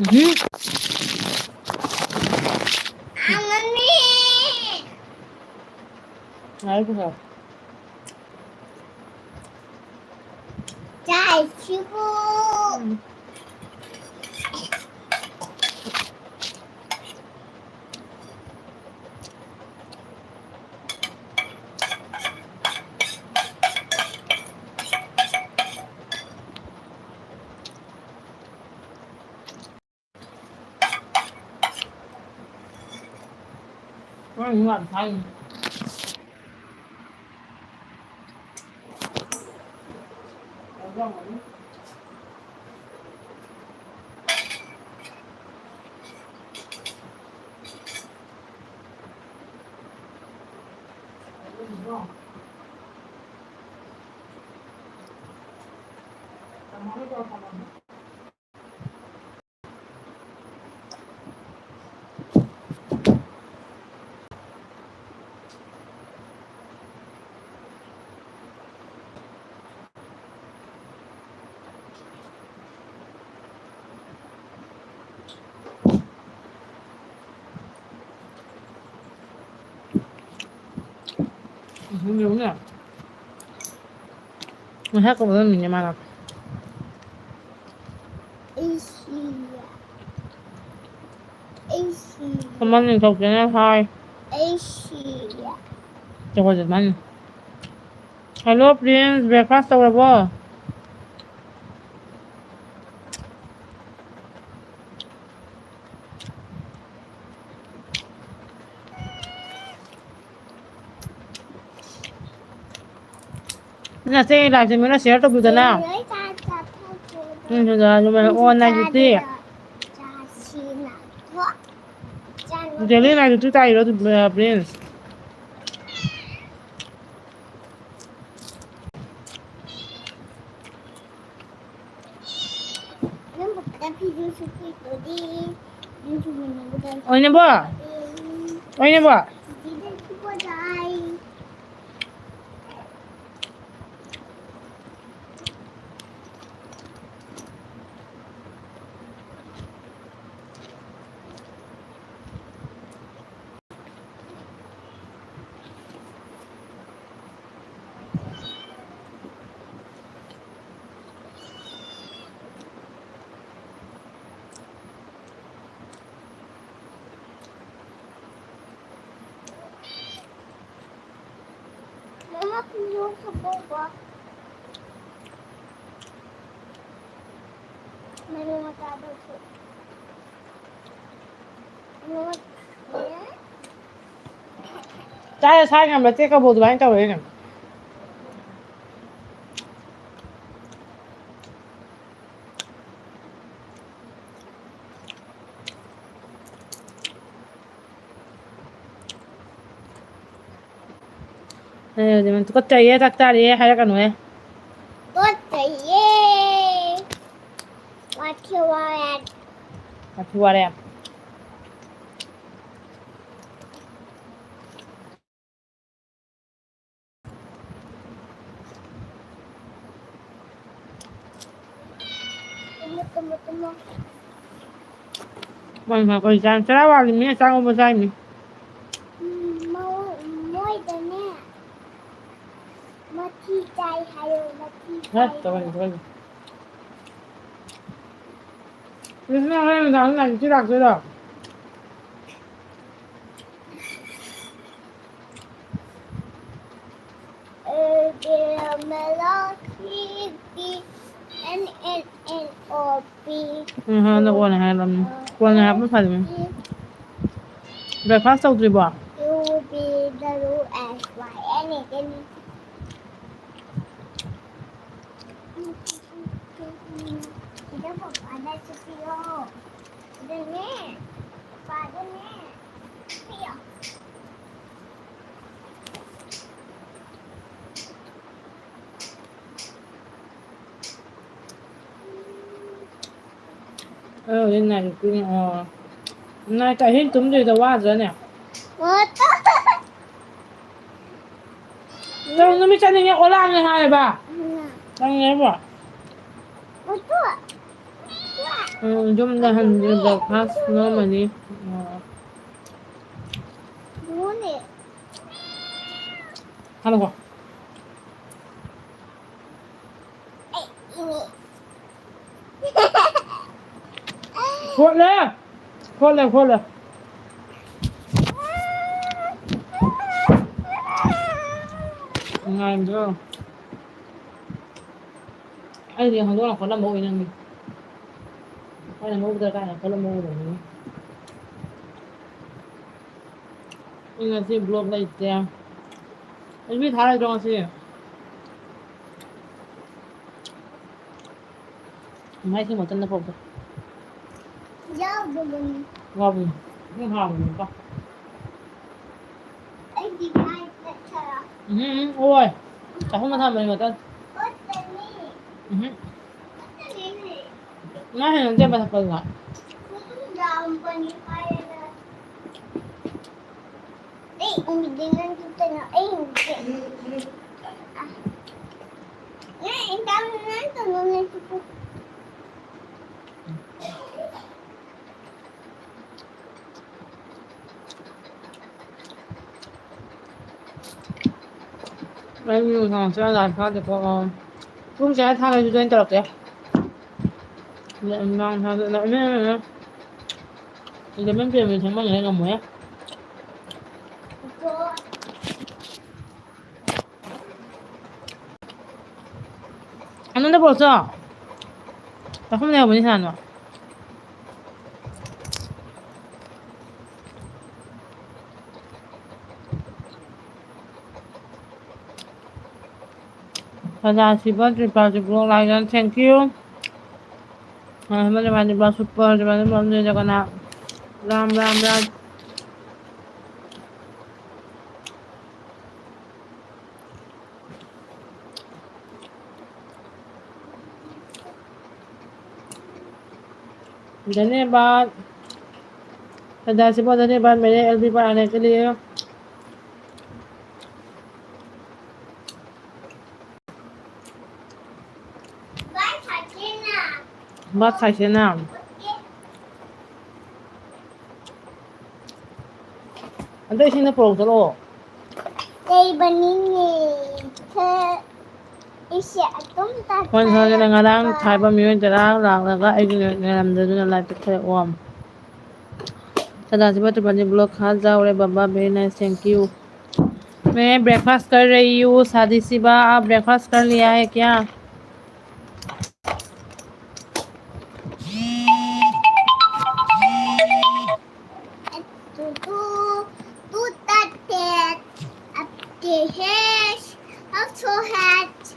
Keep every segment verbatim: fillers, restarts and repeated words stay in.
ꯎꯝ꯫ ꯑꯥ, ꯃꯝꯃꯤ꯫ ꯉꯥꯏꯈꯣ꯫ ꯆꯥꯏꯁꯤꯕꯨ꯫ ꯎꯝ꯫ ꯍꯣꯏ, ꯉꯥ ꯊꯥꯏ꯫ ꯎꯝ, ꯌꯦꯡꯉꯨꯅꯦ꯫ ꯉꯁꯥꯏ ꯀꯧꯔꯝꯃꯤꯅꯦ ꯃꯥꯅ꯫ ꯑꯩꯁꯤ꯫ ꯑꯩꯁꯤ꯫ ꯈꯨꯃꯟ ꯅꯤꯡꯊꯧꯁꯤꯅ ꯍꯥꯏ꯫ ꯑꯩꯁꯤ꯫ ꯖꯒꯣꯏꯁꯦ ꯑꯗꯨꯃꯥꯏꯅ꯫ Hello, ꯄ꯭ꯔꯤꯟꯁ, breakfast ꯇꯧꯔꯕꯣ? ꯅꯆꯦ ꯂꯥꯏꯖꯃꯤꯅ share ꯇꯧꯕꯤꯗꯅ꯫ ꯎꯝ, ꯑꯗꯨꯒ ꯑꯗꯨꯃꯥꯏꯅ ꯑꯣ nine fifty. Daily nine fifty ꯇꯥꯔꯤꯔꯣ, ꯄ꯭ꯔꯤꯟꯁ? ꯅꯪꯕꯨ ꯈꯤꯇꯪ ꯐꯤꯖꯨ ꯁꯨꯄꯤꯗꯨꯗꯤ, ꯐꯤꯖꯨ ꯁꯨꯕꯤꯅꯕꯗ ꯑꯣꯏꯅꯕꯣ? ꯎꯝ꯫ ꯑꯣꯏꯅꯕꯣ? ꯁꯤꯗ ꯁꯨꯕ ꯇꯥꯏ꯫ ꯃꯔꯨ ꯃꯆꯥꯗꯨꯁꯨ꯫ ꯆꯥꯔ ꯁꯥ ꯉꯝꯕ ꯆꯦ ꯀꯕꯣꯛ ꯑꯗꯨꯃꯥꯏꯅ ꯇꯧꯔꯦꯅꯦ꯫ ꯑꯦ, ꯑꯗꯨꯃꯥꯏꯅ ꯇꯨꯀꯠꯆꯩꯌꯦ, ꯆꯥꯛ ꯆꯥꯔꯤꯌꯦ ꯍꯥꯏꯔꯛꯀꯅꯨꯍꯦ꯫ ꯇꯨꯀꯠꯆꯩꯌꯦ꯫ ꯋꯥꯊꯤ ꯋꯥꯔꯦꯝ꯫ ꯋꯥꯊꯤ ꯋꯥꯔꯦꯝ꯫ ꯇꯨꯝꯃꯣ, ꯇꯨꯝꯃꯣ, ꯇꯨꯝꯃꯣ꯫ ꯃꯣꯏ ꯉꯥ ꯀꯔꯤ ꯆꯥꯏ? ꯆꯔꯥ ꯋꯥꯠꯂꯤ, ꯃꯤ ꯑꯆꯥꯄꯣꯠ ꯆꯥꯏꯅꯤ꯫ ꯎꯝ, ꯃꯣꯏ-, ꯃꯣꯏꯗꯅꯦ꯫ ꯃꯊꯤ ꯆꯥꯏ ꯍꯥꯏꯌꯣ, ꯃꯊꯤ ꯍꯦ, ꯆꯥꯏ ꯇꯧꯒꯅꯨ, ꯍꯥꯏꯌꯣ꯫ ꯇꯧꯒꯅꯨ꯫ ꯀ꯭ꯔꯤꯁꯅ ꯍꯣꯔꯦꯟ ꯅꯨꯡꯗꯥꯡ ꯅꯥꯏꯠ ꯗ꯭ꯌꯨꯇꯤ ꯂꯥꯛꯇꯣꯏꯔꯣ? A, B, M, L, O, P, Q, N, N, N, O, P. ꯎꯝ, ꯍꯣꯏ, ꯍꯟꯗꯛ ꯀꯣꯟꯅ ꯍꯥꯏꯔꯝꯅꯤ꯫ ꯀꯣꯟꯅ ꯍꯥꯏꯔꯛꯄꯅ ꯐꯔꯦ꯫ Breakfast ꯇꯧꯗ꯭ꯔꯤꯕꯣ? U, V, W, X, Y, and Z. ꯁꯤꯗ ꯄꯄꯥꯗ ꯆꯠꯄꯤꯌꯣ꯫ ꯁꯤꯗꯅꯦ, ꯄꯄꯥꯗꯅꯦ꯫ ꯄꯤꯌꯣ꯫ ꯑꯩ ꯍꯧꯖꯤꯛ night duty ꯅꯤ, ꯑꯣ꯫ Night ꯑꯍꯤꯡ ꯇꯨꯝꯗ꯭ꯔꯤꯗꯣ ꯋꯥꯗ꯭ꯔꯅꯦ? ꯋꯥꯗꯦ꯫ ꯅꯪ ꯅꯨꯃꯤꯠ ꯆꯠꯅꯤꯡꯉꯦ ꯑꯣꯂꯥꯡꯉꯦ ꯍꯥꯏꯌꯦꯕ꯫ ꯎꯝ꯫ ꯅꯪ ꯂꯩꯔꯕꯣ? ꯎꯝ, ꯌꯨꯝꯗ ꯍꯟꯗ꯭ꯔꯤ, breakfast ꯅꯣꯝꯃꯅꯤ꯫ ꯑꯣ꯫ ꯍꯜꯂꯣꯀꯣ꯫ ꯈꯣꯠꯂꯦ꯫ ꯈꯣꯠꯂꯦ, ꯈꯣꯠꯂꯦ꯫ ꯉꯥꯏꯕ꯭ꯔꯣ? ꯑꯩꯗꯤ ꯍꯧꯗꯣꯡꯅ ꯈꯣꯠꯂꯝꯕ ꯑꯣꯏ ꯅꯪꯗꯤ꯫ ꯑꯩꯅ ꯉꯧꯕꯗ ꯀꯥꯏꯅ ꯈꯣꯠꯂꯝꯕ ꯑꯣꯏꯔꯝꯒꯅꯤ꯫ ꯑꯩ ꯉꯁꯤ vlog ꯂꯩꯇꯦ꯫ ꯑꯦꯜꯕꯤ ꯊꯥꯔꯣꯏꯗ꯭ꯔꯣ ꯉꯁꯤ? ꯃꯥꯏ ꯁꯤ ꯃꯇꯟꯗ ꯄꯣꯛꯄ꯫ ꯌꯥꯎꯗꯕꯅꯤ꯫ ꯌꯥꯎꯕꯅꯤ꯫ ꯑꯗꯨꯝ ꯍꯥꯎꯕꯅꯤꯀꯣ꯫ ꯑꯩꯗꯤ ꯃꯥꯏ ꯇꯠꯈꯔꯦ꯫ ꯎꯝ, ꯎꯝ, ꯑꯣꯏ꯫ ꯆꯥꯛꯈꯨꯝꯗ ꯊꯝꯕꯅꯤ ꯃꯇꯟ꯫ ꯑꯣꯠꯇꯅꯤ꯫ ꯎꯝ꯫ ꯑꯣꯠꯇꯅꯤꯅꯦ꯫ ꯉꯥ ꯍꯦꯟꯅ ꯆꯦꯟꯕ ꯊꯛꯄꯗꯨꯅ꯫ ꯈꯨꯗꯨꯝ ꯌꯥꯝꯕꯅꯤ ꯍꯥꯏꯔꯒ꯫ ꯑꯩ ꯎꯕꯤꯗꯦ ꯅꯪ ꯆꯨꯞꯇꯅ꯫ ꯑꯩ ꯎꯕꯤꯗꯦ꯫ ꯑ꯫ ꯅꯪ ꯏꯟꯁꯥꯡ ꯅꯪ ꯇꯧꯅꯨꯅꯦ ꯆꯨꯞꯄꯨ꯫ ꯑꯩ ꯅꯨꯡꯁꯥ ꯁꯤ ꯂꯥꯏ ꯐꯥꯗꯦꯀꯣ꯫ ꯄꯨꯡ ꯀꯌꯥ ꯊꯥꯡꯉꯩꯁꯨ join ꯇꯧꯔꯛꯀꯦ꯫ ꯅꯨꯡꯗꯥꯡ ꯊꯥꯗꯣꯛꯑꯦ꯫ ꯏꯃꯦ, ꯏꯃꯦ, ꯏꯃꯦ꯫ ꯏꯂꯦꯚꯦꯟ ꯄꯤ ꯑꯦꯝ ꯗꯤ ꯊꯦꯡꯃꯟꯈ꯭ꯔꯦ, ꯉꯝꯃꯣꯏꯍꯦ꯫ ꯑꯅꯟꯗ ꯄꯨꯔꯛꯆꯣ꯫ ꯆꯥꯛꯈꯨꯝ ꯂꯩꯍꯧꯕꯅꯤ ꯁꯥꯅꯣ꯫ ꯁꯗꯥꯁꯤꯕ ꯇ꯭ꯔꯤꯄꯥꯜ ꯇ꯭ꯔꯤꯄꯨꯔ ꯂꯥꯏꯖꯟ, thank you꯫ ꯍꯦꯃꯟ Ramani blouse super Ramani blouse Jagannath. Ram, Ram, Ram. धन्यवाद। सदा शिव धन्यवाद मेरे एलबी पर आने के लिए। बात खाइए ना। ꯑꯗꯣ ꯏꯁꯤꯡꯗ ꯄꯨꯔꯛ ꯆꯠꯂꯣ꯫ ꯂꯩꯕꯅꯤꯅꯦ꯫ ꯈꯔ ꯏꯁꯦ ꯑꯗꯨꯝ ꯍꯣꯏ, ꯍꯣꯏ, ꯇꯥꯛꯄꯤꯔꯛꯄ꯫ ꯉꯔꯥꯡ ꯊꯥꯕ ꯃꯤꯑꯣꯏ ꯇꯔꯥ ꯂꯥꯛꯂꯒ ꯑꯩꯒꯤ ꯂꯩꯔꯝꯗꯗꯨꯅ ꯂꯥꯏ ꯄꯤꯊꯔꯛꯑꯣ꯫ ꯁꯗꯥꯁꯤꯕ ꯇ꯭ꯔꯤꯄꯥꯟꯗꯤ vlog ꯈꯥ ꯖꯥꯎꯔꯦ ꯕꯕꯥ, very nice, thank you꯫ मैं ब्रेकफास्ट कर रही हूँ। शादीशुदा, आप ब्रेकफास्ट कर लिया है क्या? Tutu, tutate, aptehes, apsohet,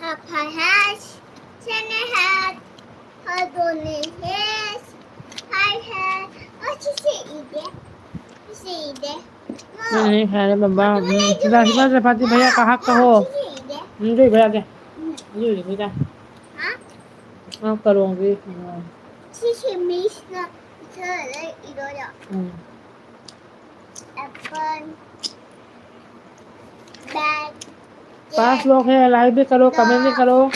hapahes, senehet, hadonehes, haihet, asisi ide, asisi ide. नहीं, नहीं खाने बाबा। हम्म, चपाती भैया का हक का हो। मुझे भैया के। मुझे भैया। हाँ? हाँ, करूँगी। हाँ। Sisi miss na, इधर, इधर। हम्म। Apple, bag, पाँच लोग हैं, लाइक भी करो, कमेंट भी करो।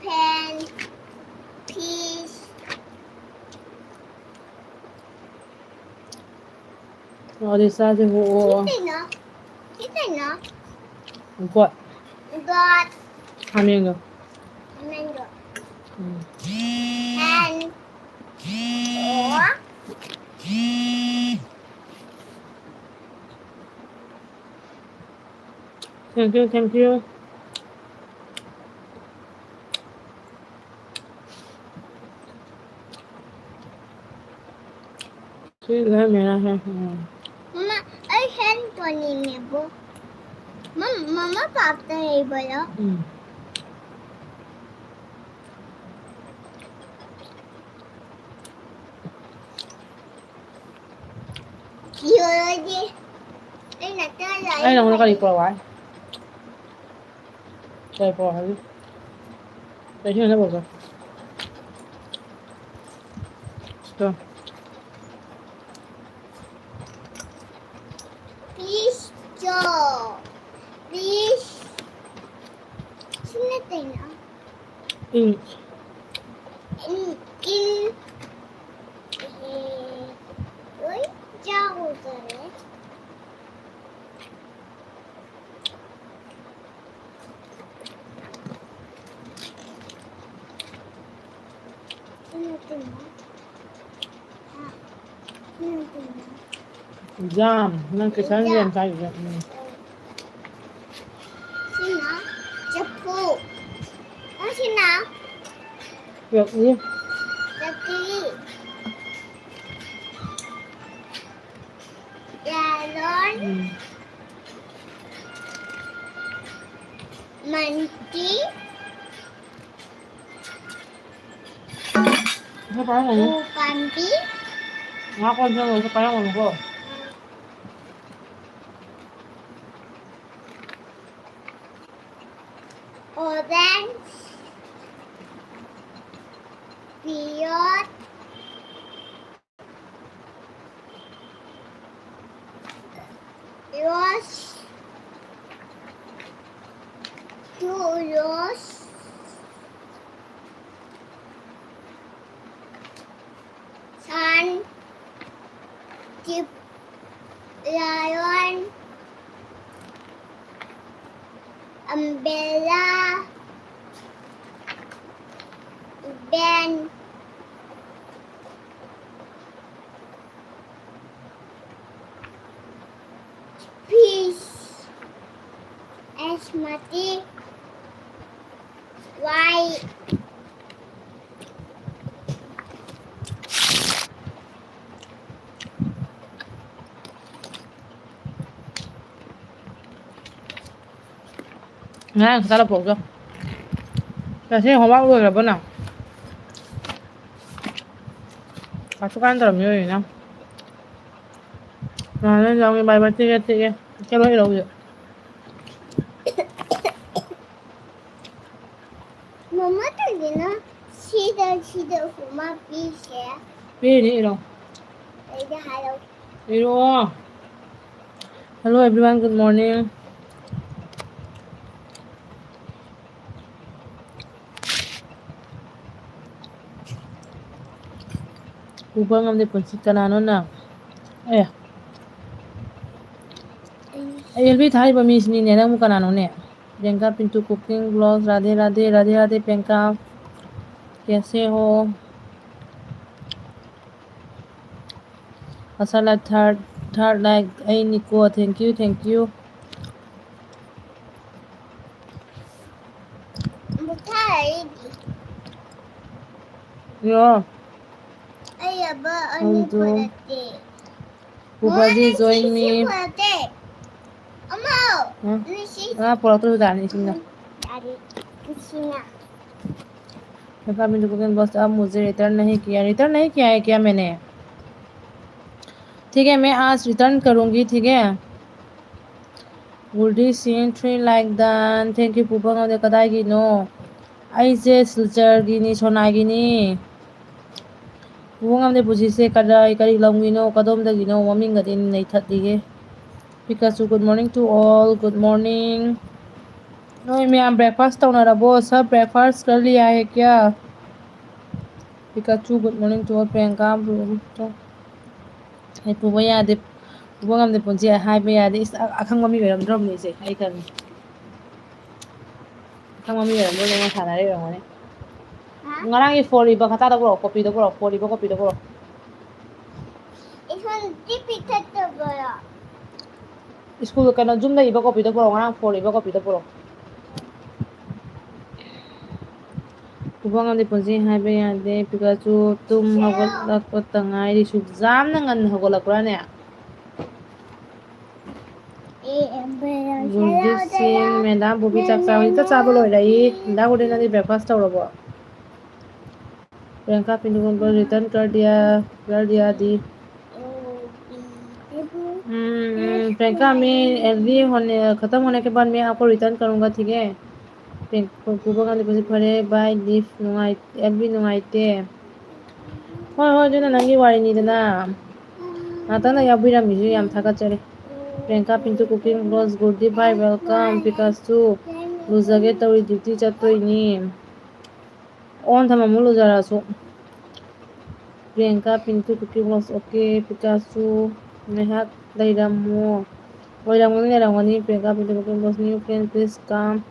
Pen, fish। और इस तरह से वो, वो कितना? कितना? Got। Got। Flamingo। Flamingo। Hmm. And four। Thank you, thank you. ठीक है, मेरा है। हम्म। मम्मा, अरे hand तो नहीं है वो। मम-, मम्मा पापा है बोलो। हम्म। Yun. Ay, nagkala. Ay, naku, nakalipaway. Kaya po, hali. Kaya siya na po, sir. Ito. Please, Joe. Please. Sino tayo na? Inch. In, in, eh, uy, Joe, sir. Sino tayo na? Ah, sino tayo na? ꯌꯥꯝ ꯅꯪ ꯀꯩꯁꯥ ꯌꯦꯟ ꯆꯥꯏꯁꯦ꯫ ꯎꯝ꯫ ꯁꯤꯅ ꯆꯐꯨ꯫ ꯅꯪ ꯁꯤꯅ? ꯆꯐꯨ꯫ ꯆꯐꯨ꯫ ꯌꯥꯂꯣꯟ꯫ ꯎꯝ꯫ ꯃꯟꯇꯤ꯫ ꯁꯤ ꯄꯥꯏꯔꯝꯒꯅꯤ꯫ ꯎ ꯄꯥꯝꯕꯤ꯫ ꯉꯥ ꯀꯣꯟ ꯐꯦꯡꯕꯗ ꯄꯥꯏꯔꯝꯒꯅꯤꯀꯣ꯫ Orange, pear, rose, two rose, sun, tip, lion, umbrella, van, fish, asthmatic, why? ꯉꯔꯥꯡ ꯆꯥꯔ ꯄꯣꯛꯇꯣ꯫ ꯉꯁꯤ homework ꯂꯣꯏꯈ꯭ꯔꯕꯣ ꯅꯪ? ꯀꯥꯁꯨ ꯀꯥꯟ ꯇꯧꯔꯝꯃꯤ ꯑꯣꯏꯅ꯫ ꯅꯍꯥꯟ ꯅꯪ ꯌꯥꯎꯒꯦ ꯕꯥꯏ ꯕꯥꯏ ꯇꯦꯛꯑꯦ ꯇꯦꯛꯑꯦ꯫ ꯀꯩꯅꯣ ꯏꯔꯧꯁꯦ꯫ ꯃꯃꯥ ꯇꯧꯗꯦꯅ ꯁꯤꯗ, ꯁꯤꯗ ꯎꯄꯃꯥ ꯄꯤꯁꯦ꯫ ꯄꯤꯔꯤꯅꯤ ꯏꯔꯣ꯫ ꯑꯩꯗꯤ ꯍꯥꯏꯔꯛ-꯫ ꯏꯔꯣ꯫ Hello everyone, good morning. ꯎꯕ ꯉꯝꯗꯦ ꯄꯨꯟꯁꯤ ꯀꯅꯥꯅꯣ ꯅꯪ? ꯑꯦ꯫ ꯑꯩ ꯑꯦꯜꯕꯤ ꯊꯥꯔꯤꯕ ꯃꯤꯁꯤꯅꯤꯅꯦ, ꯅꯪꯕꯨ ꯀꯅꯥꯅꯣꯅꯦ? प्रियंका पिंटू cooking vlogs, राधे राधे, राधे राधे प्रियंका, कैसे हो? मसाला थर्ड, Third like ꯑꯩꯅꯤꯀꯣ, thank you, thank you. ꯌꯣ꯫ ꯑꯩ ꯑꯕ ꯑꯅꯤ ꯑꯗꯨ ꯄꯨꯔꯛꯇꯦ꯫ ꯄꯨꯄꯥꯖꯤ ꯃꯣꯏ join me꯫ ꯁꯤ ꯄꯨꯔꯛꯇꯦ꯫ ꯑꯃ꯫ ꯍꯥ? ꯉꯥ ꯄꯨꯔꯛꯇ꯭ꯔꯁꯨ ꯌꯥꯅꯤ ꯏꯁꯤꯡꯅ꯫ ꯌꯥꯔꯦ꯫ ꯏꯁꯤꯡꯅ꯫ ꯀꯀꯥ ꯃꯤꯗꯨ ꯀꯣꯀꯦꯟ ꯕꯣꯁ ꯑꯕ ꯃꯨꯖꯦ return ꯅꯍꯤ ꯀꯤꯌꯥ, return ꯅꯍꯤ ꯀꯤꯌꯥ ꯍꯦ ꯀꯌꯥ ꯃꯦꯅꯦ? ठीक है, मैं आज return करूँगी, ठीक है? Goldie Singh, three like done. Thank you, ꯄꯨꯕ ꯉꯝꯗꯦ꯫ ꯀꯗꯥꯏꯒꯤꯅꯣ? ꯑꯩꯁꯦ ꯁꯤꯜꯆꯔꯒꯤꯅꯤ, ꯁꯣꯅꯥꯒꯤꯅꯤ꯫ ꯄꯨꯕ ꯉꯝꯗꯦ ꯄꯨꯟꯁꯤꯁꯦ꯫ ꯀꯗꯥꯏ, ꯀꯔꯤ ꯂꯝꯒꯤꯅꯣ, ꯀꯗꯣꯝꯗꯒꯤꯅꯣ? ꯃꯃꯤꯡꯒꯗꯤ ꯅꯩꯊꯠꯂꯤꯍꯦ꯫ Pikachu, good morning to all, good morning. ꯅꯣꯏ ꯃꯌꯥꯝ breakfast ꯇꯧꯅꯔꯕꯣ? सब breakfast कर लिया है क्या? Pikachu, good morning to all, Priyanka. ꯑꯩ ꯄꯨꯕ ꯌꯥꯗꯦ, ꯄꯨꯕ ꯉꯝꯗꯦ ꯄꯨꯟꯁꯤ ꯍꯥꯏꯕ ꯌꯥꯗꯦ꯫ ꯏꯁ, ꯑ-, ꯑꯈꯪꯕ ꯃꯤ ꯑꯣꯏꯔꯝꯗ꯭ꯔꯕꯅꯤ ꯏꯆꯦ, ꯑꯩ ꯈꯪꯉꯤ꯫ ꯑꯈꯪꯕ ꯃꯤ ꯑꯣꯏꯔꯝꯗ꯭ꯔꯕꯅꯤ, ꯃꯣꯏ ꯁꯥꯟꯅꯔ ꯑꯣꯏꯔꯝꯒꯅꯤ꯫ ꯍꯥ? ꯉꯔꯥꯡꯒꯤ ꯐꯣꯔ ꯏꯕ ꯈꯇꯥꯗꯣ ꯄꯨꯔꯛꯑꯣ, ꯀꯣꯄꯤꯗꯣ ꯄꯨꯔꯛꯑꯣ, ꯐꯣꯔ ꯏꯕ ꯀꯣꯄꯤꯗꯣ ꯄꯨꯔꯛꯑꯣ꯫ ꯏꯁꯣꯟꯗꯤ ꯄꯤꯊꯛꯇꯕꯔꯣ? ꯁ꯭ꯀꯨꯜ ꯀꯩꯅꯣ, ꯖꯨꯝꯗ ꯏꯕ ꯀꯣꯄꯤꯗꯣ ꯄꯨꯔꯛꯑꯣ, ꯉꯔꯥꯡ ꯐꯣꯔ ꯏꯕ ꯀꯣꯄꯤꯗꯣ ꯄꯨꯔꯛꯑꯣ꯫ ꯄꯨꯕ ꯉꯝꯗꯦ ꯄꯨꯟꯁꯤ ꯍꯥꯏꯕ ꯌꯥꯗꯦ꯫ ꯄꯤꯀꯥꯆꯨ ꯇꯨꯝ ꯍꯧꯒꯠꯂꯛꯄꯇ ꯉꯥꯏꯔꯤ꯫ ꯁꯨꯛ ꯌꯥꯝꯅ ꯉꯟꯅ ꯍꯧꯒꯠꯂꯛꯄ꯭ꯔꯥꯅꯦ? ꯒꯨꯔꯗꯤꯞ ꯁꯤꯡ, ꯃꯦꯗꯥꯝ ꯕꯣꯕꯤ ꯆꯥꯛ ꯆꯥ-, ꯍꯧꯖꯤꯛꯇ ꯆꯥꯕ ꯂꯣꯏꯔꯛꯏ꯫ ꯃꯦꯗꯥꯝ ꯕꯣꯕꯤ, ꯅꯪꯗꯤ breakfast ꯇꯧꯔꯕꯣ? प्रियंका पिंटू को return कर दिया, कर दिया दी। हम्म, हम्म, प्रियंका, मैं एलवी होने, खत्म होने के बाद मैं आपको return करूंगा, ठीक है? प्रियंका, ꯄꯨꯕ ꯉꯝꯗꯦ ꯄꯨꯟꯁꯤ ꯐꯔꯦ, bye, leave, ꯅꯨꯡꯉꯥꯏ-, ꯑꯦꯜꯕꯤ ꯅꯨꯡꯉꯥꯏꯇꯦ꯫ ꯍꯣꯏ, ꯍꯣꯏ, ꯑꯗꯨꯅ ꯅꯪꯒꯤ ꯋꯥꯔꯤꯅꯤꯗꯅ꯫ ꯉꯥꯛꯇꯪꯗ ꯌꯥꯎꯕꯤꯔꯝꯃꯤꯁꯨ ꯌꯥꯝ ꯊꯥꯒꯠꯆꯔꯤ꯫ Priyanka Pintu cooking vlogs, goodbye, welcome, ꯄꯤꯀꯥꯆꯨ꯫ ꯂꯨꯖꯒꯦ ꯇꯧꯔꯤ, duty ꯆꯠꯇꯣꯏꯅꯤ꯫ On ꯊꯝꯃꯝꯃꯨ ꯂꯨꯖꯔꯁꯨ꯫ Priyanka Pintu cooking vlogs, okay, ꯄꯤꯀꯥꯆꯨ꯫ ꯉꯥꯏꯍꯥꯛ ꯂꯩꯔꯝꯃꯣ꯫ ꯑꯣꯏꯔꯝꯒꯅꯤ, ꯂꯩꯔꯝꯒꯅꯤ, Priyanka Pintu cooking vlogs, new friend, please come꯫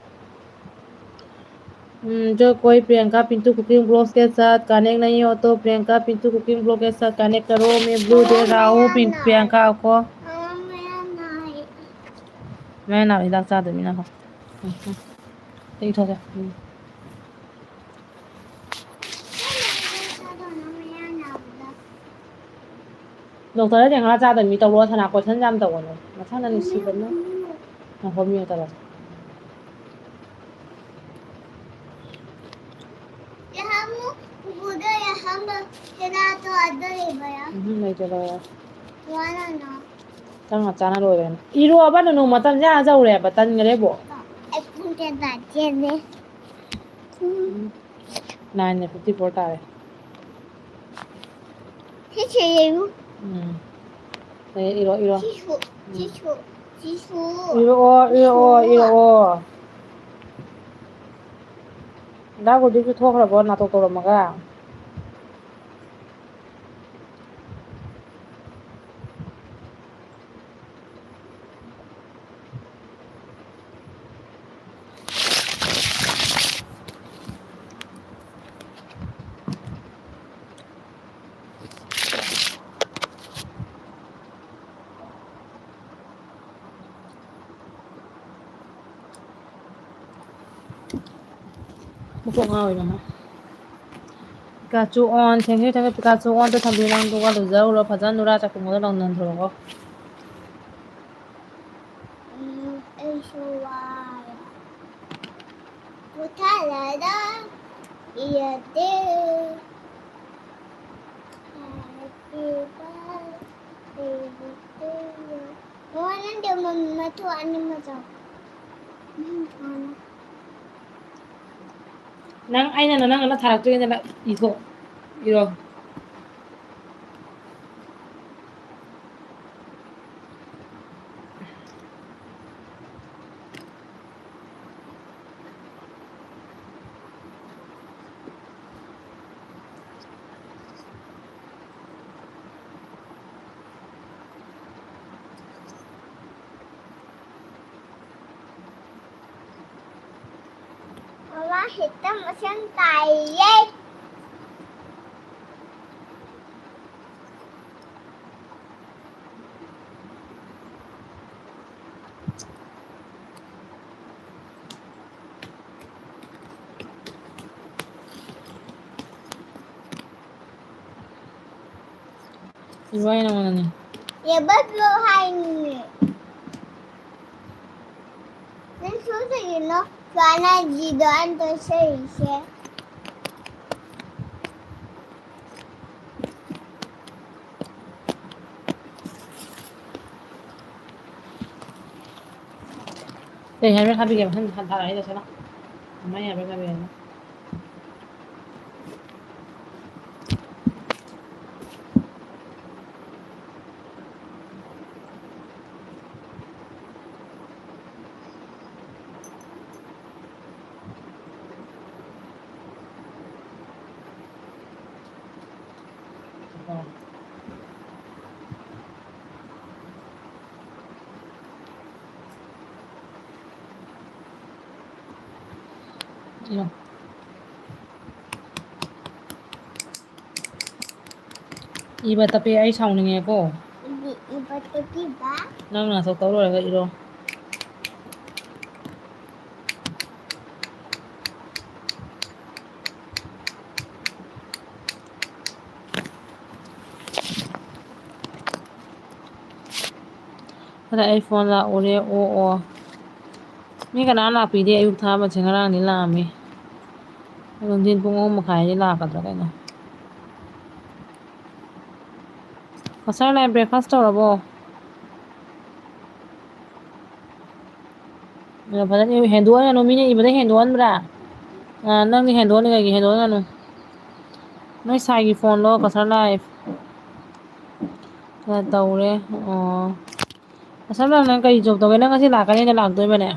हम्म, जो कोई प्रियंका पिंटू कुकिंग ब्लॉग्स के साथ कनेक्ट नहीं हो तो प्रियंका पिंटू कुकिंग ब्लॉग के साथ कनेक्ट करो। मैं ब्लू दे रहा हूँ पिं- प्रियंका को। मैं ना इधर चाह दे, मैं ना खाऊं। हम्म, हम्म। ठीक हो गया। हम्म। ꯗꯣꯛꯇꯔꯗ ꯉꯥ ꯆꯥꯗꯕ ꯃꯤ ꯇꯧꯔꯣ, ꯁꯅꯥ ꯀꯣꯏꯁꯟ ꯌꯥꯝ ꯇꯧꯒꯅꯨ꯫ ꯃꯁꯥꯅ ꯅꯨꯡꯁꯤꯕꯅ ꯉꯥꯏꯈꯣ, ꯃꯤ ꯑꯃ ꯇꯧꯔꯣ꯫ ꯎꯝ, ꯂꯩꯇꯦ, ꯂꯣꯏꯔꯦ꯫ ꯆꯪꯉ ꯆꯥꯅ ꯂꯣꯏꯔꯦꯅ꯫ ꯏꯔꯣꯕ ꯅꯨꯅꯨ ꯃꯇꯝꯁꯦ ꯑꯥ ꯌꯧꯔꯦꯕ, ꯇꯟꯈ꯭ꯔꯦꯕꯣ꯫ ꯑꯩ ꯄꯨꯡ ꯀꯌꯥ ꯇꯥꯔꯒꯦ? ꯎꯝ꯫ Nine fifty four ꯇꯥꯔꯦ꯫ ꯁꯤꯁꯦ ꯌꯦꯡꯉꯨ꯫ ꯎꯝ꯫ ꯑꯦ, ꯏꯔꯣ, ꯏꯔꯣ꯫ ꯁꯤꯁꯨ, ꯎꯝ꯫ ꯁꯤꯁꯨ, ꯁꯤꯁꯨ꯫ ꯏꯔꯣꯑꯣ, ꯏꯔꯣꯑꯣ, ꯁꯤꯁꯨ꯫ ꯏꯔꯣꯑꯣ꯫ ꯗꯥ ꯒꯨꯔꯗꯤꯞꯁꯨ ꯊꯣꯛꯈ꯭ꯔꯕꯣ ꯅꯥꯇꯣꯛ ꯇꯧꯔꯝꯃꯒ? ꯃꯀꯣꯛ ꯉꯥꯎꯔꯤꯕ ꯃꯥ꯫ Pikachu on, thank you, thank you, Pikachu on ꯗ ꯊꯝꯕꯤꯌꯨ, ꯅꯪꯗꯨꯒ ꯂꯨꯖꯔꯨꯔꯣ, ꯐꯖꯅ ꯅꯨꯔꯥ ꯆꯥꯛꯈꯨꯝꯗ ꯂꯪꯅꯟꯊꯣꯔꯛꯑꯣ꯫ ꯎꯝ, ꯑꯩꯁꯨ ꯋꯥꯔꯦ꯫ ꯄꯣꯊꯥꯔꯗ ꯌꯥꯗꯦ꯫ Happy birthday to you. ꯃꯃꯥ, ꯅꯪꯗꯤ ꯑꯃ ꯃꯊꯣꯟ ꯑꯅꯤ ꯑꯃ ꯆꯥꯎ꯫ ꯎꯝ, ꯍꯥꯟꯅ꯫ ꯅꯪ, ꯑꯩꯅ ꯅꯪ ꯑꯃ ꯊꯥꯔꯛꯇꯣꯏꯅꯦꯕ꯫ ꯏꯊꯣꯛ꯫ ꯏꯔꯣ꯫ ꯃꯥ ꯍꯦꯛꯇ ꯃꯁꯝ ꯇꯥꯏꯌꯦ꯫ ꯏꯕꯥꯏ ꯅꯉꯣꯟꯗꯅꯦ꯫ ꯌꯦꯕꯠꯂꯣ ꯍꯥꯏꯅꯤꯅꯦ꯫ ꯅꯪ ꯁꯨ ꯀꯩꯒꯤꯅꯣ ꯁꯨꯃꯥꯏꯅ ꯖꯤꯗꯣ ꯑꯟꯇ ꯁꯛꯏꯁꯦ? ꯀꯩ ꯍꯥꯏꯕ꯭ꯔꯥ ꯍꯥꯏꯕꯤꯒꯦ, ꯃꯊꯪ ꯊꯥꯔꯛꯑꯒꯦ ꯆꯠꯂꯣ꯫ ꯀꯃꯥꯏꯅ ꯍꯥꯏꯕ꯭ꯔꯥ ꯍꯥꯏꯕꯤꯒꯦ꯫ ꯏꯔꯣ꯫ ꯏꯕ ꯇꯞꯄꯦ, ꯑꯩ ꯁꯥꯎꯅꯤꯡꯉꯦꯀꯣ꯫ ꯏꯕ, ꯏꯕ ꯇꯞꯄꯤꯕ? ꯅꯪ ꯅꯥꯊꯣꯛ ꯇꯧ ꯂꯣꯏꯔꯒ ꯏꯔꯣ꯫ ꯑꯗ ꯑꯩ ꯐꯣꯟ ꯂꯥꯛꯎꯔꯦ꯫ ꯑꯣ, ꯑꯣ꯫ ꯃꯤ ꯀꯅꯥꯝ ꯂꯥꯛꯄꯤꯗꯦ꯫ ꯑꯌꯨꯛ ꯊꯥꯕꯁꯦ ꯉꯔꯥꯡꯗꯤ ꯂꯥꯛꯑꯝꯃꯤ꯫ ꯅꯨꯡꯊꯤꯟ ꯄꯨꯡ ꯑꯍꯨꯝ ꯃꯈꯥꯏꯗꯤ ꯂꯥꯛꯀꯗ꯭ꯔꯥ ꯀꯩꯅꯣ꯫ ꯀꯁꯔ ꯂꯥꯏ breakfast ꯇꯧꯔꯕꯣ? ꯑꯗꯣ ꯐꯖꯅ ꯏꯌꯨ, ꯍꯦꯟꯗꯣꯛꯍꯟꯒꯅꯨ, ꯃꯤꯅ ꯏꯕꯗ ꯍꯦꯟꯗꯣꯛꯍꯟꯕ꯭ꯔꯥ? ꯑ, ꯅꯪꯗꯤ ꯍꯦꯟꯗꯣꯛꯍꯜꯂꯤ ꯀꯩꯒꯤ? ꯍꯦꯟꯗꯣꯛꯍꯟꯒꯅꯨ꯫ ꯅꯣꯏ ꯁꯥꯏꯒꯤ ꯐꯣꯟꯂꯣ, ꯀꯁꯔ ꯂꯥꯏꯐ? ꯈꯔ ꯇꯧꯔꯦ꯫ ꯑꯣ꯫ ꯀꯁꯔ ꯂꯥꯏꯐ, ꯅꯪ ꯀꯔꯤ ꯖꯣꯕ ꯇꯧꯒꯦ? ꯅꯪ ꯉꯁꯤ ꯂꯥꯛꯀꯅꯤꯅ ꯂꯥꯛꯇꯣꯏꯕꯅꯦ?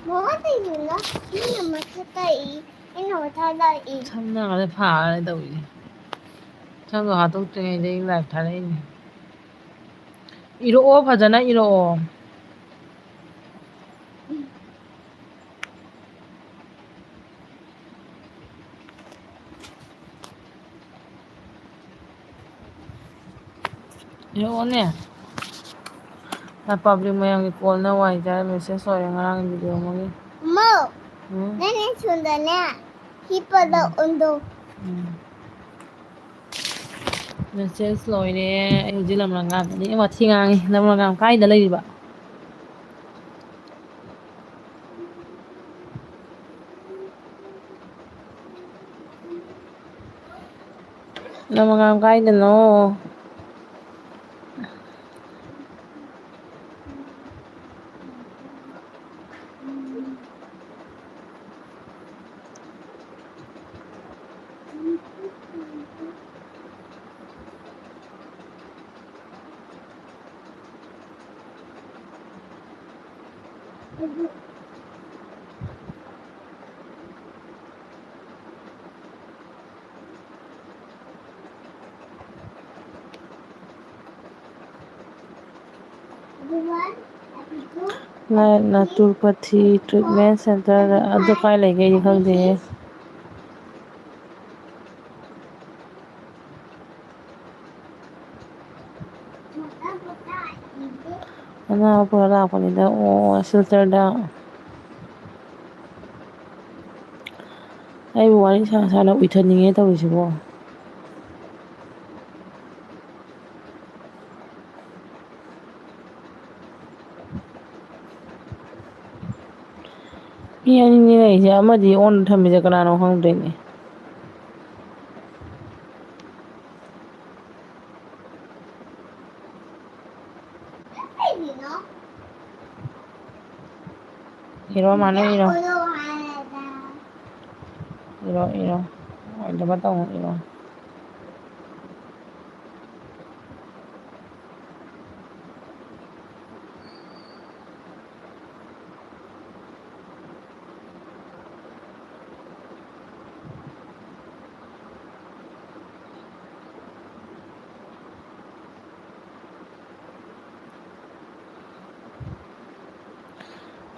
ꯃꯃꯥ ꯀꯩꯒꯤꯅꯣ? ꯃꯤꯅ ꯃꯊꯛꯇ ꯏ, ꯑꯩꯅ ꯃꯊꯛꯇ ꯏ꯫ ꯁꯝꯅ ꯉꯁꯤ ꯐꯥꯔꯦ ꯇꯧꯔꯤꯁꯦ꯫ ꯁꯝꯗꯣ ꯍꯥꯠꯇꯣꯛꯇ꯭ꯔꯤꯉꯩꯗ ꯑꯩ ꯂꯥꯏꯐ ꯊꯥꯔꯛꯏꯅꯦ꯫ ꯏꯔꯛꯑꯣ, ꯐꯖꯅ ꯏꯔꯛꯑꯣ꯫ ꯏꯔꯛꯑꯣꯅꯦ꯫ ꯅ ꯄꯕ꯭ꯂꯤꯛ ꯃꯌꯥꯝꯒꯤ ꯀꯣꯜꯅ ꯋꯥꯏ ꯆꯥꯏꯔꯦ, ꯃꯦꯁꯦꯖ ꯂꯣꯏꯔꯦ ꯉꯔꯥꯡꯒꯤ ꯚꯤꯗꯤꯑꯣ ꯑꯃꯒꯤ꯫ ꯃꯧ, ꯎꯝ꯫ ꯅꯪꯅ ꯁꯣꯝꯗꯅꯦ ꯍꯤꯞꯄꯗꯣ ꯎꯝ꯫ ꯎꯟꯗꯣ꯫ ꯎꯝ꯫ ꯃꯦꯁꯦꯖ ꯂꯣꯏꯔꯦ꯫ ꯑꯩ ꯍꯧꯖꯤꯛ ꯂꯝꯂꯪꯒꯥꯝꯗꯅꯤ꯫ ꯑꯩ ꯋꯥꯊꯤ ꯉꯥꯡꯉꯤ꯫ ꯂꯝꯂꯪꯒꯥꯝ ꯀꯥꯏꯗ ꯂꯩꯔꯤꯕ? ꯂꯝꯂꯪꯒꯥꯝ ꯀꯥꯏꯗꯅꯣ? ꯅ-, naturopathy treatment centerꯗ ꯑꯗꯨ ꯀꯥꯏ ꯂꯩꯒꯦ ꯑꯩꯗꯤ ꯈꯪꯗꯦꯍꯦ꯫ ꯑꯅꯥꯕ ꯄꯨꯔ ꯂꯥꯛꯄꯅꯤꯗ꯫ ꯑꯣ, ꯁꯤꯜꯆꯔꯗ꯫ ꯑꯩꯕꯨ ꯋꯥꯔꯤ ꯁꯥ ꯁꯥꯅ ꯎꯏꯊꯅꯤꯡꯉꯦ ꯇꯧꯔꯤꯁꯤꯕꯣ꯫ ꯃꯤ ꯑꯅꯤꯅꯦ ꯂꯩꯔꯤꯁꯦ, ꯑꯃꯗꯤ on ꯊꯝꯃꯤꯁꯦ ꯀꯅꯥꯅꯣ ꯈꯪꯗ꯭ꯔꯦꯅꯦ꯫ ꯏꯔꯣ, ꯃꯥꯅ ꯏꯔꯣ꯫ ꯏꯔꯣ, ꯏꯔꯣ꯫ ꯑꯣꯏꯗꯕ ꯇꯧꯅꯨ, ꯏꯔꯣ꯫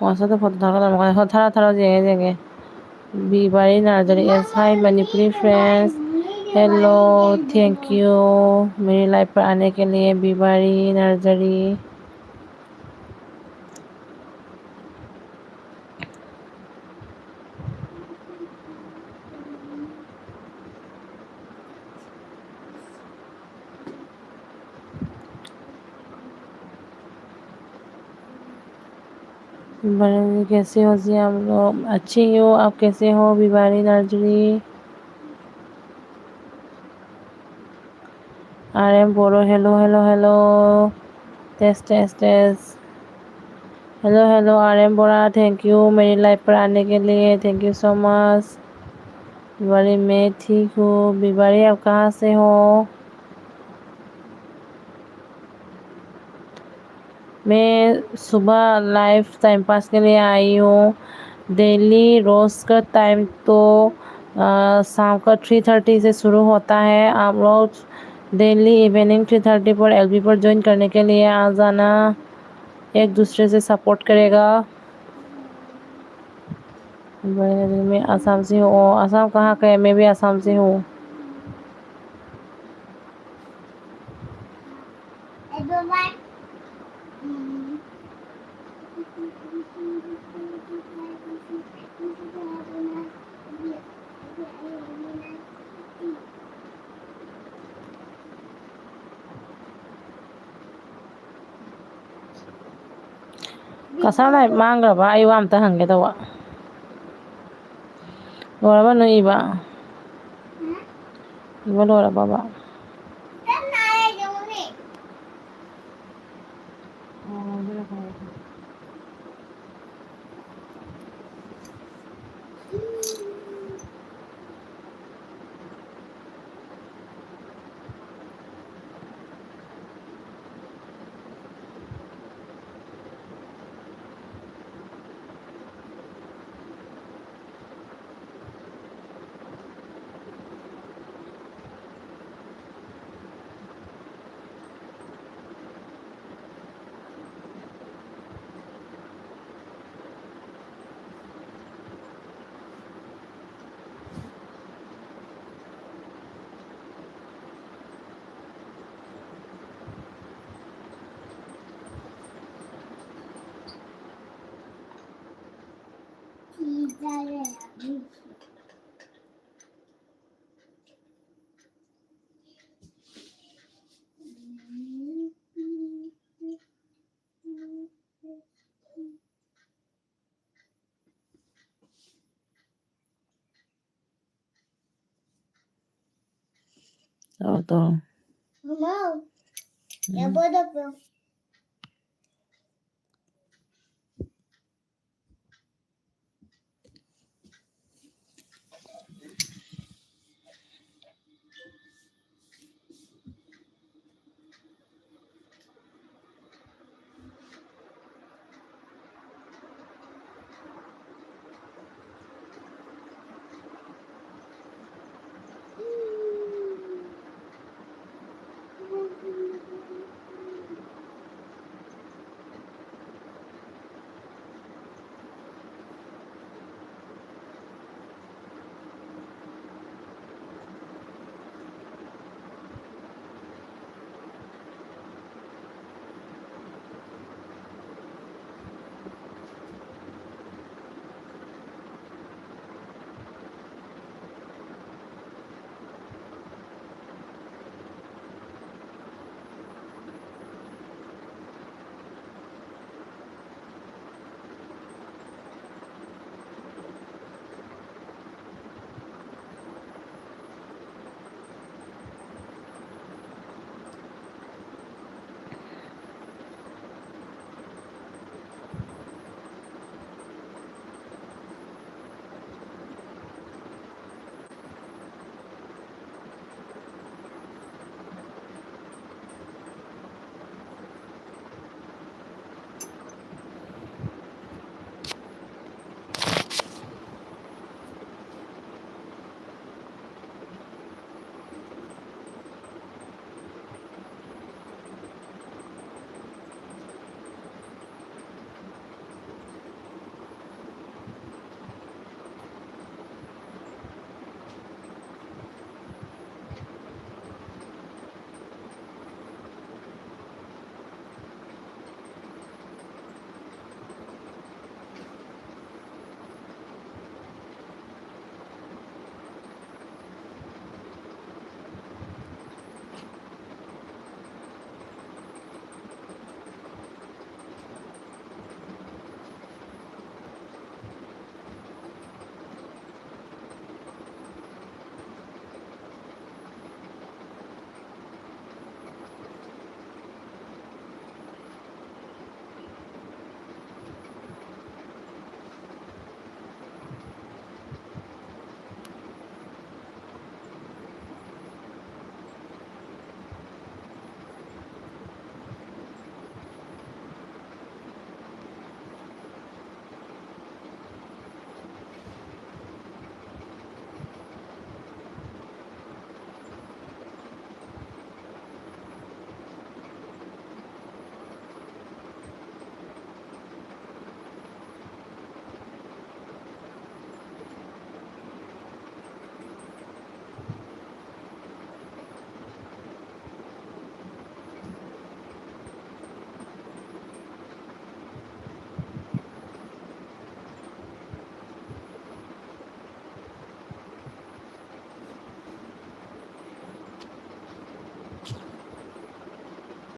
WhatsApp ꯇ photo ꯊꯥꯒꯠꯂꯝꯃꯒ ꯍꯣꯏ ꯊꯥꯔꯛꯑꯣ ꯊꯥꯔꯛꯑꯣ ꯌꯦꯡꯉꯦ ꯌꯦꯡꯉꯦ꯫ Bibari Narzary, yes hi Manipuri friends, hello, thank you मेरी live पर आने के लिए ꯕꯤꯕꯥꯔꯤ ꯅꯔꯖꯔꯤ꯫ कैसे हो जी आप लोग? अच्छी हूँ, आप कैसे हो? Bibari Narzary. R M Boro, hello hello hello, test test test। Hello hello, R M Bora, thank you मेरी live पर आने के लिए, thank you so much। बीबारी, मैं ठीक हूँ। बीबारी, आप कहाँ से हो? मैं सुबह live time pass के लिए आई हूँ। डेली रोज़ का टाइम तो अ, शाम का थ्री थर्टी से शुरू होता है। आप लोग डेली इवनिंग थ्री थर्टी पर एलबी पर ज्वाइन करने के लिए आ जाना। एक दूसरे से सपोर्ट करेगा। मैं आसाम से हूँ। ओ, आसाम कहाँ का है? मैं भी आसाम से हूँ। ꯀꯁꯥ ꯂꯥꯏ ꯃꯥꯡꯈ꯭ꯔꯕ? ꯑꯩ ꯋꯥ ꯑꯝꯇ ꯍꯪꯒꯦ ꯇꯧꯕ꯫ ꯂꯣꯏꯔꯕ ꯅꯣꯏ ꯏꯕ? ꯏꯕ ꯂꯣꯏꯔꯕꯕ? ꯇꯧ, ꯇꯧ꯫ Мама, я ꯎꯝ. буду пил.